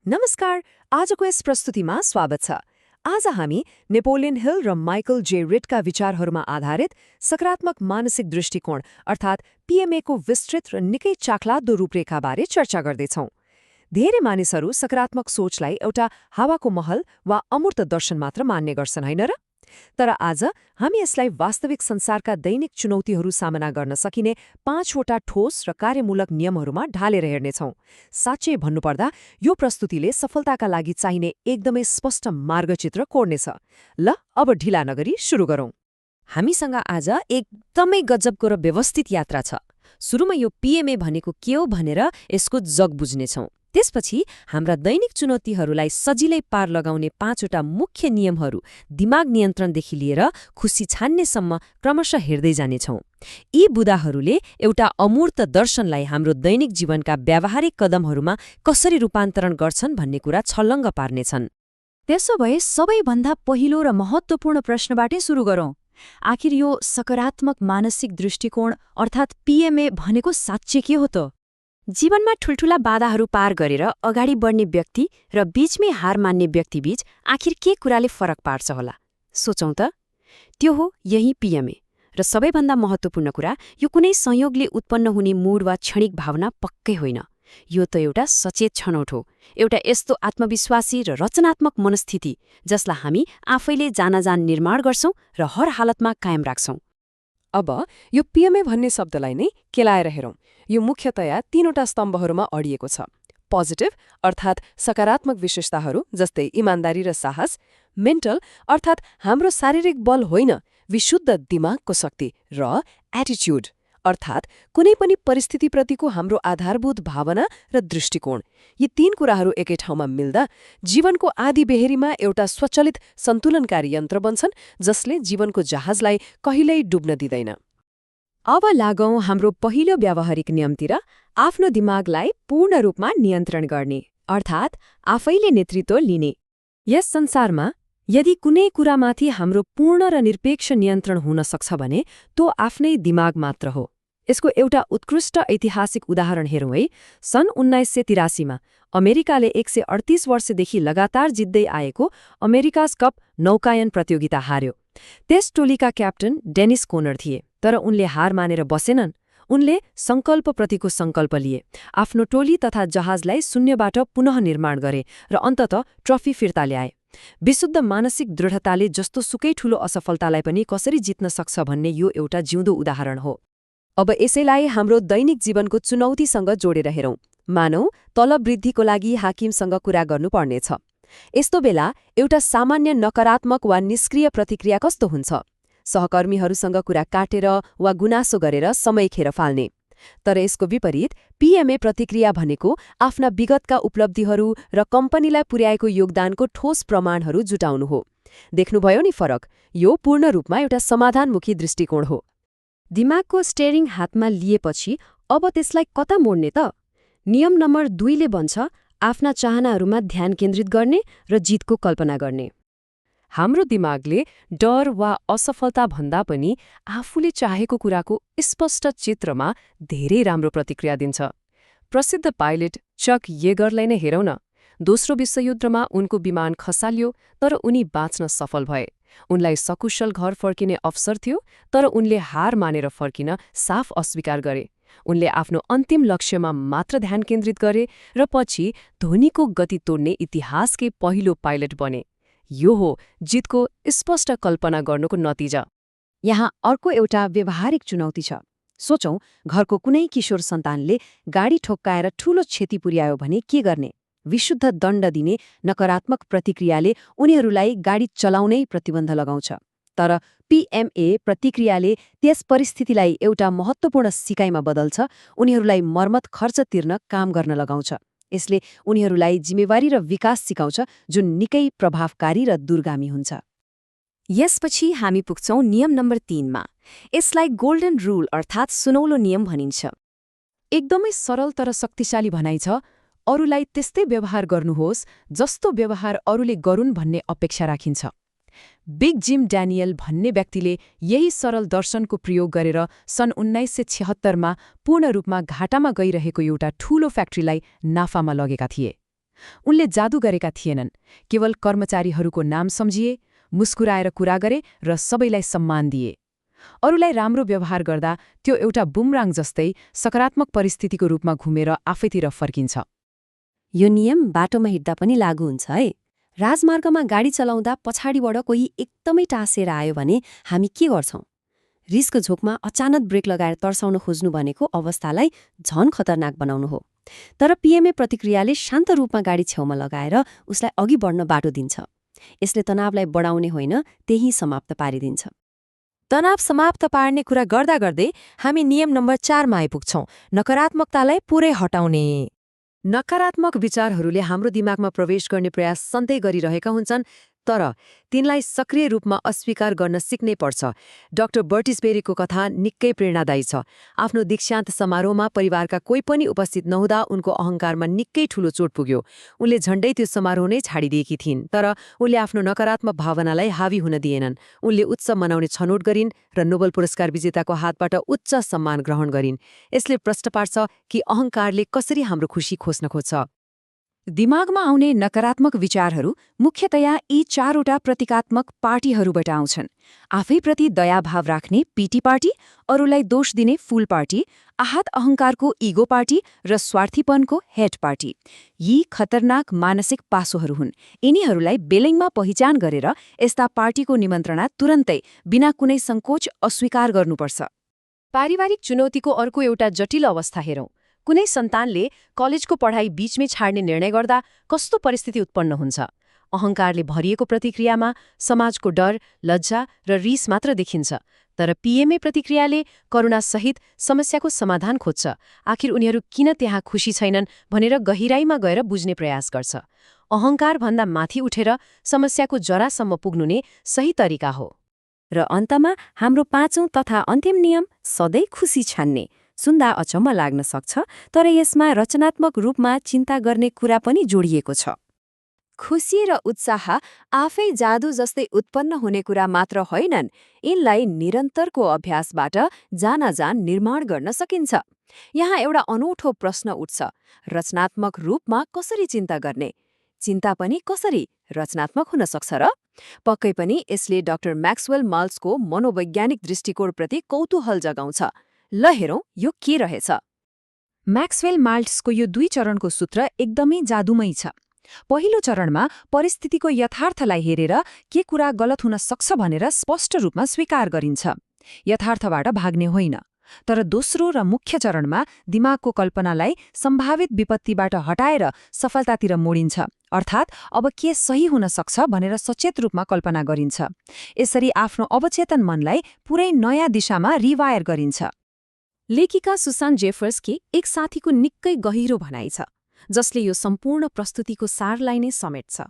नमस्कार, आजको यस प्रस्तुतिमा स्वागत छ। आज हामी नेपोलियन हिल र माइकल जे रिटका विचारहरूमा आधारित सकारात्मक मानसिक दृष्टिकोण अर्थात् पीएमएको विस्तृत र निकै चाखलाग्दो रूपरेखाबारे चर्चा गर्दैछौं। धेरै मानिसहरू सकारात्मक सोचलाई एउटा हावाको महल वा अमूर्त दर्शन मात्र मान्ने गर्छन्, होइन र? तर आज हामी यसलाई वास्तविक संसारका दैनिक चुनौतीहरू सामना गर्न सकिने 5वटा ठोस र कार्यमूलक नियमहरूमा ढालेर हेर्नेछौं। साँच्चै भन्नुपर्दा यो प्रस्तुतिले सफलताका लागि चाहिने एकदमै स्पष्ट मार्गचित्र कोर्नेछ। ल, अब ढिला नगरी सुरु गरौं। हामीसँग आज एकदमै गजबको र व्यवस्थित यात्रा छ। सुरुमा यो पीएमए भनेको के हो भनेर यसको जग बुझ्नेछौं। त्यसपछि हाम्रा दैनिक चुनौतीहरूलाई सजिलै पार लगाउने 5वटा मुख्य नियमहरू दिमाग नियन्त्रणदेखि लिएर खुसी छान्नेसम्म क्रमशः हेर्दै जानेछौं। यी बुदाहरूले एउटा अमूर्त दर्शनलाई हाम्रो दैनिक जीवनका व्यावहारिक कदमहरूमा कसरी रूपान्तरण गर्छन् भन्ने कुरा छलङ्ग पार्नेछन्। त्यसो भए सबैभन्दा पहिलो र महत्त्वपूर्ण प्रश्नबाटै सुरु गरौं। आखिर यो सकारात्मक मानसिक दृष्टिकोण अर्थात् पीएमए भनेको साँच्चै के हो त? जीवनमा ठूल्ठूला बाधाहरू पार गरेर अगाडि बढ्ने व्यक्ति र बीचमै हार मान्ने व्यक्तिबीच आखिर के कुराले फरक पार्छ होला? सोचौं त। त्यो हो यही पीएमए। र सबैभन्दा महत्त्वपूर्ण कुरा, यो कुनै संयोगले उत्पन्न हुने मूड वा क्षणिक भावना पक्कै होइन। यो त एउटा सचेत छनौट हो, एउटा यस्तो आत्मविश्वासी र रचनात्मक मनस्थिति जसलाई हामी आफैले जानाजान निर्माण गर्छौं र हर हालतमा कायम राख्छौं। अब यो पीएमए भन्ने शब्दलाई नै केलाएर हेरौं। यो मुख्यतया 3वटा स्तम्भहरूमा अडिएको छ। पोजिटिभ अर्थात् सकारात्मक विशेषताहरू जस्तै इमान्दारी र साहस, मेन्टल अर्थात् हाम्रो शारीरिक बल होइन, विशुद्ध दिमागको शक्ति, र एटिच्युड अर्थात् कुनै पनि परिस्थितिप्रतिको हाम्रो आधारभूत भावना र दृष्टिकोण। यी 3 कुराहरू एकै ठाउँमा मिल्दा जीवनको आधी बेहेरीमा एउटा स्वचालित सन्तुलनकारी यन्त्र बन्छन् जसले जीवनको जहाजलाई कहिल्यै डुब्न दिँदैन। अब लागौं हाम्रो पहिलो व्यावहारिक नियमतिर, आफ्नो दिमागलाई पूर्ण रूपमा नियन्त्रण गर्ने अर्थात् आफैले नेतृत्व लिने। यस संसारमा यदि कुनै कुरामाथि हाम्रो पूर्ण र निरपेक्ष नियन्त्रण हुन सक्छ भने त्यो आफ्नै दिमाग मात्र हो। यसको एउटा उत्कृष्ट ऐतिहासिक उदाहरण हेरौँ है। सन् 1983मा अमेरिकाले 138 वर्षदेखि लगातार जित्दै आएको अमेरिकाज कप नौकायन प्रतियोगिता हार्यो। त्यस टोलीका क्याप्टन डेनिस कोनर थिए, तर उनले हार मानेर बसेनन्। उनले संकल्पप्रतिको संकल्प लिए, आफ्नो टोली तथा जहाजलाई शून्यबाट पुनः निर्माण गरे र अन्ततः ट्रफी फिर्ता ल्याए। विशुद्ध मानसिक दृढताले जस्तो सुकै ठूलो असफलतालाई पनि कसरी जित्न सक्छ भन्ने यो एउटा जिउँदो उदाहरण हो। अब यसैलाई हाम्रो दैनिक जीवनको चुनौतीसँग जोडेर हेरौं। मानौ तलब वृद्धिको लागि हाकिमसँग कुरा गर्नुपर्नेछ। यस्तो बेला एउटा सामान्य नकारात्मक वा निष्क्रिय प्रतिक्रिया कस्तो हुन्छ? सहकर्मीहरूसँग कुरा काटेर वा गुनासो गरेर समय खेर फाल्ने। तर यसको विपरीत पीएमए प्रतिक्रिया भनेको आफ्ना विगतका उपलब्धिहरू र कम्पनीलाई पुर्याएको योगदानको ठोस प्रमाणहरू जुटाउनु हो। देख्नुभयो नि फरक? यो पूर्ण रूपमा एउटा समाधानमुखी दृष्टिकोण हो। दिमागको स्टेरिङ हातमा लिएपछि अब त्यसलाई कता मोड्ने त? नियम नम्बर 2 ले भन्छ आफ्ना चाहनाहरूमा ध्यान केन्द्रित गर्ने र जितको कल्पना गर्ने। हाम्रो दिमागले डर वा असफलता भन्दा पनि आफूले चाहेको कुराको स्पष्ट चित्रमा धेरै राम्रो प्रतिक्रिया दिन्छ। प्रसिद्ध पाइलट चक येगरलाई नै हेरौँ न। दोस्रो विश्वयुद्धमा उनको विमान खसालियो, तर उनी बाँच्न सफल भए। उनलाई सकुशल घर फर्किने अवसर थियो, तर उनले हार मानेर फर्किन साफ अस्वीकार गरे। उनले आफ्नो अन्तिम लक्ष्यमा मात्र ध्यान केन्द्रित गरे र पछि ध्वनिको गति तोड्ने इतिहासकै पहिलो पाइलट बने। यो हो जितको स्पष्ट कल्पना गर्नुको नतिजा। यहाँ अर्को एउटा व्यवहारिक चुनौती छ। सोचौं, घरको कुनै किशोर सन्तानले गाडी ठोक्काएर ठूलो क्षति पुर्यायो भने के गर्ने? विशुद्ध दण्ड दिने नकारात्मक प्रतिक्रियाले उनीहरूलाई गाडी चलाउनै प्रतिबन्ध लगाउँछ। तर पीएमए प्रतिक्रियाले त्यस परिस्थितिलाई एउटा महत्त्वपूर्ण सिकाइमा बदल्छ, उनीहरूलाई मर्मत खर्च तिर्न काम गर्न लगाउँछ। यसले उनीहरूलाई जिम्मेवारी र विकास सिकाउँछ, जुन निकै प्रभावकारी र दूरगामी हुन्छ। यसपछि हामी पुग्छौं नियम नम्बर 3 मा। यसलाई गोल्डन रूल अर्थात् सुनौलो नियम भनिन्छ। एकदमै सरल तर शक्तिशाली भनाइ छ। अरूलाई त्यस्तै व्यवहार गर्नुहोस् जस्तो व्यवहार अरूले गरून् भन्ने अपेक्षा राखिन्छ। बिग जिम ड्यानियल भन्ने व्यक्तिले यही सरल दर्शनको प्रयोग गरेर सन् 1976मा पूर्ण रूपमा घाटामा गइरहेको एउटा ठूलो फ्याक्ट्रीलाई नाफामा लगेका थिए। उनले जादु गरेका थिएनन्, केवल कर्मचारीहरूको नाम सम्झिए, मुस्कुराएर कुरा गरे र सबैलाई सम्मान दिए। अरूलाई राम्रो व्यवहार गर्दा त्यो एउटा बुमराङ जस्तै सकारात्मक परिस्थितिको रूपमा घुमेर आफैतिर फर्किन्छ। यो नियम बाटोमा हिँड्दा पनि लागू हुन्छ है। राजमार्गमा गाडी चलाउँदा पछाडिबाट कोही एकदमै टाँसेर आयो भने हामी के गर्छौं? रिसको झोकमा अचानक ब्रेक लगाएर तर्साउन खोज्नु भनेको अवस्थालाई झन खतरनाक बनाउनु हो। तर पीएमए प्रतिक्रियाले शान्त रूपमा गाडी छेउमा लगाएर उसलाई अघि बढ्न बाटो दिन्छ। यसले तनावलाई बढाउने होइन, त्यही समाप्त पारिदिन्छ। तनाव समाप्त पार्ने कुरा गर्दा गर्दै हामी नियम नम्बर 4 मा आइपुग्छौं, नकारात्मकतालाई पुरै हटाउने। नकारात्मक विचारहरूले हाम्रो दिमागमा प्रवेश गर्ने प्रयास सधैँ गरिरहेका हुन्छन्, तर तिनलाई सक्रिय रूपमा अस्वीकार गर्न सिक्नै पर्छ। डाक्टर बर्टिसबेरीको कथा निकै प्रेरणादायी छ। आफ्नो दीक्षान्त समारोहमा परिवारका कोही पनि उपस्थित नहुँदा उनको अहङ्कारमा निकै ठूलो चोट पुग्यो। उनले झण्डै त्यो समारोह नै छाडिदिएकी थिइन्, तर उनले आफ्नो नकारात्मक भावनालाई हावी हुन दिएनन्। उनले उत्सव मनाउने छनौट गरिन् र नोबेल पुरस्कार विजेताको हातबाट उच्च सम्मान ग्रहण गरिन्। यसले प्रश्न पार्छ कि अहङ्कारले कसरी हाम्रो खुसी खोज्न खोज्छ। दिमागमा आउने नकारात्मक विचारहरू मुख्यतया यी 4वटा प्रतीकात्मक पार्टीहरूबाट आउँछन्। आफैप्रति दयाभाव राख्ने पीटी पार्टी, अरूलाई दोष दिने फूल पार्टी, आहत अहङ्कारको इगो पार्टी र स्वार्थीपनको हेड पार्टी। यी खतरनाक मानसिक पासोहरू हुन्। यिनीहरूलाई बेलैङमा पहिचान गरेर यस्ता पार्टीको निमन्त्रणा तुरन्तै बिना कुनै सङ्कोच अस्वीकार गर्नुपर्छ। पारिवारिक चुनौतीको अर्को एउटा जटिल अवस्था हेरौं। कुनै सन्तानले कलेजको पढाइ बीचमै छाड्ने निर्णय गर्दा कस्तो परिस्थिति उत्पन्न हुन्छ? अहङ्कारले भरिएको प्रतिक्रियामा समाजको डर, लज्जा र रिस मात्र देखिन्छ। तर पीएमए प्रतिक्रियाले करुणासहित समस्याको समाधान खोज्छ। आखिर उनीहरू किन त्यहाँ खुसी छैनन् भनेर गहिराईमा गएर बुझ्ने प्रयास गर्छ। अहङ्कारभन्दा माथि उठेर समस्याको जरासम्म पुग्नु नै सही तरिका हो। र अन्तमा हाम्रो 5औं तथा अन्तिम नियम, सधैँ खुसी छान्ने। सुन्दा अचम्म लाग्न सक्छ, तर यसमा रचनात्मक रूपमा चिन्ता गर्ने कुरा पनि जोडिएको छ। खुसी र उत्साह आफै जादु जस्तै उत्पन्न हुने कुरा मात्र होइनन्, यिनलाई निरन्तरको अभ्यासबाट जानाजान निर्माण गर्न सकिन्छ। यहाँ एउटा अनौठो प्रश्न उठ्छ, रचनात्मक रूपमा कसरी चिन्ता गर्ने? चिन्ता पनि कसरी रचनात्मक हुन सक्छ र? पक्कै पनि यसले डाक्टर मैक्सवेल माल्ट्सको मनोवैज्ञानिक दृष्टिकोणप्रति कौतूहल जगाउँछ। ल हेरौं यो के रहेछ। मैक्सवेल माल्ट्सको यो 2 चरणको सूत्र एकदमै जादुमय छ। पहिलो चरणमा परिस्थितिको यथार्थलाई हेरेर के कुरा गलत हुन सक्छ भनेर स्पष्ट रूपमा स्वीकार गरिन्छ, यथार्थबाट भाग्ने होइन। तर दोस्रो र मुख्य चरणमा दिमागको कल्पनालाई सम्भावित विपत्तिबाट हटाएर सफलतातिर मोडिन्छ, अर्थात् अब के सही हुन सक्छ भनेर सचेत रूपमा कल्पना गरिन्छ। यसरी आफ्नो अवचेतन मनलाई पुरै नयाँ दिशामा रिवायर गरिन्छ। लेखिका सुसान जेफर्सकी एक साथीको निकै गहिरो भनाइ छ, जसले यो सम्पूर्ण प्रस्तुतिको सारलाई नै समेट्छ।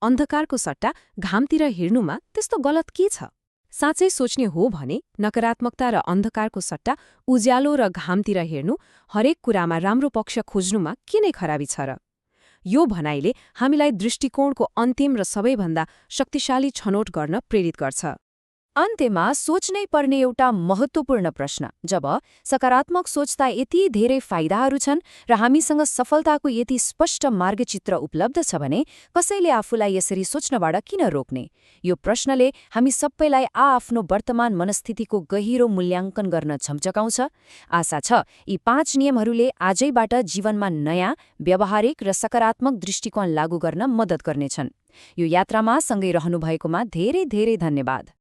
अन्धकारको सट्टा घामतिर हिँड्नुमा त्यस्तो गलत के छ? साँच्चै सोच्ने हो भने नकारात्मकता र अन्धकारको सट्टा उज्यालो र घामतिर हिँड्नु, हरेक कुरामा राम्रो पक्ष खोज्नुमा के नै खराबी छ र? यो भनाइले हामीलाई दृष्टिकोणको अन्तिम र सबैभन्दा शक्तिशाली छनौट गर्न प्रेरित गर्छ। अन्त्यमा सोच्नै पर्ने एउटा महत्त्वपूर्ण प्रश्न, जब सकारात्मक सोच्दा यति धेरै फाइदाहरू छन् र हामीसँग सफलताको यति स्पष्ट मार्गचित्र उपलब्ध छ भने कसैले आफूलाई यसरी सोच्नबाट किन रोक्ने? यो प्रश्नले हामी सबैलाई आफ्नो वर्तमान मनस्थितिको गहिरो मूल्याङ्कन गर्न झम्झकाउँछ। आशा छ यी 5 नियमहरूले आजैबाट जीवनमा नयाँ, व्यावहारिक र सकारात्मक दृष्टिकोण लागू गर्न मद्दत गर्नेछन्। यो यात्रामा सँगै रहनुभएकोमा धेरै धेरै धन्यवाद।